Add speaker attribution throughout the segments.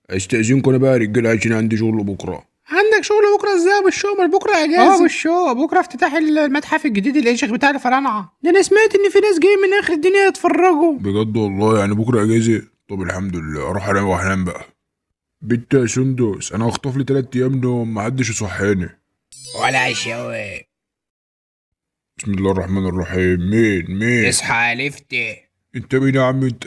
Speaker 1: استاذنكم انا بقى يا رجاله عشان عندي شغل بكره.
Speaker 2: عندك شغل بكره ازاي يا بالشو؟ امال بكره اجازه.
Speaker 3: اه بالشو، بكره افتتاح المتحف الجديد الانشخ بتاع الفراعنة.
Speaker 2: ده انا سمعت ان في ناس جايين من اخر الدنيا يتفرجوا.
Speaker 1: بجد والله؟ يعني بكره اجازه؟ طب الحمد لله، اروح انام واحلم بقى. بنت يا سندس، انا هخطف لي 3 ايام نوم، محدش يصحيني.
Speaker 4: ولا شوي.
Speaker 1: بسم الله الرحمن الرحيم. مين؟
Speaker 4: اصحى يا لفتي.
Speaker 1: انت مين يا عم؟ انت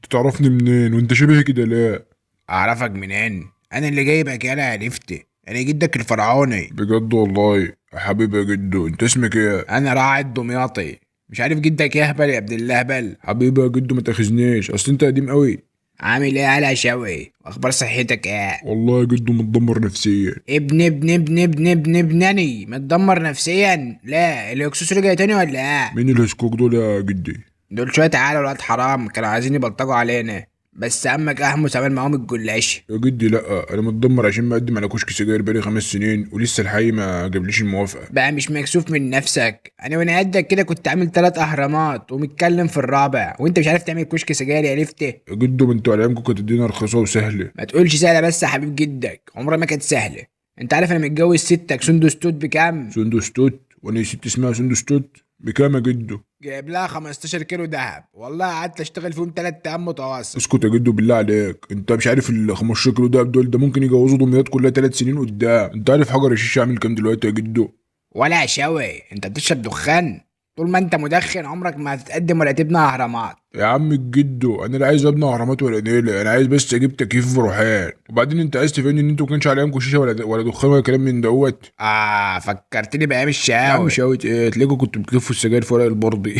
Speaker 1: تعرفني منين؟ وانت شبه كده ليه؟
Speaker 4: اعرفك منين؟ انا اللي جايبك يالا يا لفتي، انا جدك الفرعوني.
Speaker 1: بجد والله يا حبيبي يا جدو، انت اسمك ايه؟
Speaker 4: انا راعي الدمياطي. مش عارف جدك يهبل يا ابن اللهبل.
Speaker 1: حبيبي يا جدو ما تاخذنيش، اصل انت قديم قوي.
Speaker 4: عامل ايه يالا شوي؟ واخبار صحتك ايه؟
Speaker 1: والله يا جدو متدمر نفسيا.
Speaker 4: ابن ابن ابن ابن ابن ابنني متدمر نفسيا؟ لا الهكسوس رجع تاني ولا ايه؟
Speaker 1: مين الهسكوك دول يا جدي؟
Speaker 4: دول شوية عيال ولاد حرام كانوا عايزين يبلطجوا علينا، بس عمك احمس عمل معاهم الجلاش.
Speaker 1: يا جدي لا، انا متدمر عشان مقدم على كشك سجاير بقالي 5 سنين ولسه الحي ما جابليش الموافقة.
Speaker 4: بقى مش مكسوف من نفسك؟ انا وانا قدك كده كنت عامل 3 اهرامات ومتكلم في الرابع، وانت مش عارف تعمل كشك سجاير يا لفته.
Speaker 1: يا جدو ما انتوا على ايامكم كانت الدنيا رخيصة وسهلة.
Speaker 4: ما تقولش سهلة بس يا حبيب جدك، عمرها ما كانت سهلة. انت عارف انا متجوز ستك سندس توت بكام؟
Speaker 1: سندس توت؟ وانا ست اسمها سندس توت؟ بكام يا جدو؟
Speaker 4: جايب لها 15 كيلو دهب، والله قعدت اشتغل فيهم 3 ايام متواصل.
Speaker 1: اسكت يا جدو بالله عليك، انت مش عارف ال 15 كيلو دهب دول ده ممكن يجوزوا دمياط كلها 3 سنين قدام. انت عارف حجر الشيشة عامل كام دلوقتي يا جدو؟
Speaker 4: ولا شوي، انت بتشرب دخان؟ طول ما انت مدخن عمرك ما هتتقدم ولا تبني اهرامات.
Speaker 1: يا عم الجدو انا لا عايز ابني اهرامات ولا نيله، انا عايز بس اجيب تكييف وروحان. وبعدين انت عايز تفهمني ان انتوا ما كانش على ايامكم شيشة ولا دخان ولا كلام من دوت؟
Speaker 4: اه فكرتني بايام الشقاوة.
Speaker 1: يا عم شقاوة ايه؟ تلاقوا كنتوا بتلفوا السجاير في ورق البردي.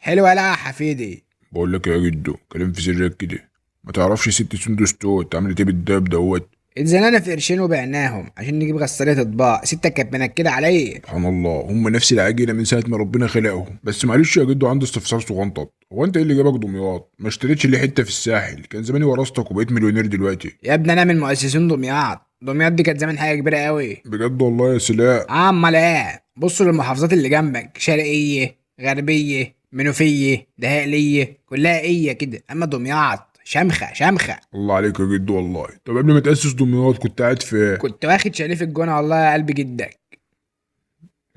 Speaker 4: حلوة. لا يا حفيدي.
Speaker 1: بقول لك يا جدو كلام في سرك كده، ما تعرفش ست سندس توت عملت ايه بالدهب دوت؟
Speaker 4: اتزنقنا في قرشين وبعناهم عشان نجيب غسالة اطباق، ستك كانت منكدة عليا.
Speaker 1: سبحان الله، هم نفس العجينة من ساعة ما ربنا خلقهم. بس معلش يا جدو عندي استفسار صغنطط، هو انت ايه اللي جابك دمياط؟ ما اشتريتش ليه حتة في الساحل؟ كان زماني ورثتك وبقيت مليونير دلوقتي.
Speaker 4: يا ابني انا من مؤسسين دمياط، دمياط دي كانت زمان حاجة كبيرة قوي.
Speaker 1: بجد والله يا سلاء.
Speaker 4: امال ايه؟ بصوا للمحافظات اللي جنبك، شرقية، غربية، منوفية، دهقلية، كلها ايه كده، اما دمياط شمخة شمخة.
Speaker 1: الله عليك يا جدو والله. طب قبل ما تأسس دمياط كنت قاعد في؟
Speaker 4: كنت واخد شاليه في الجونة والله يا قلب جدك.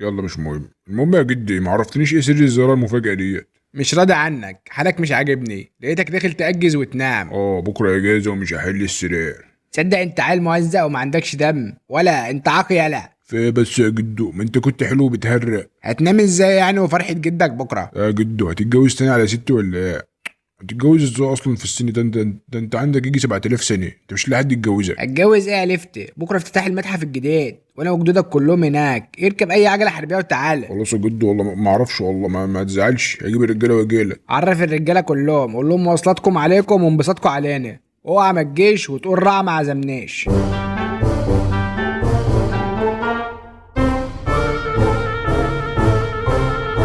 Speaker 1: يلا مش مهم، المهم يا جدي ما عرفتنيش ايه سر الزيارة المفاجأة ديت؟
Speaker 4: مش راضي عنك، حالك مش عاجبني، لقيتك داخل تأجز وتنام.
Speaker 1: بكرة اجازة ومش هحل السرير.
Speaker 4: تصدق انت عيل موزع وما عندكش دم، ولا انت عاقي يالا.
Speaker 1: في بس يا جدو ما انت كنت حلو وبتهرق.
Speaker 4: هتنام ازاي يعني وفرحة جدك بكرة؟
Speaker 1: يا جدو هتتجوز تاني على ستي ولا ايه؟ هتتجوز ازاي اصلا في السن ده؟ ده انت عندك يجي 7000 سنة، انت مش لاقي حد يتجوزك.
Speaker 4: هتجوز ايه يا لفتي؟ بكره افتتاح المتحف الجديد وانا وجدودك كلهم هناك، اركب اي عجله حربيه وتعالى.
Speaker 1: خلاص يا جدو والله ما اعرفش والله، ما تزعلش، هجيب الرجالة واجي لك.
Speaker 4: عرف الرجالة كلهم، قول لهم مواصلاتكم عليكم وانبساطكم علينا، اوعى ما تجيش وتقول رع ما عزمناش.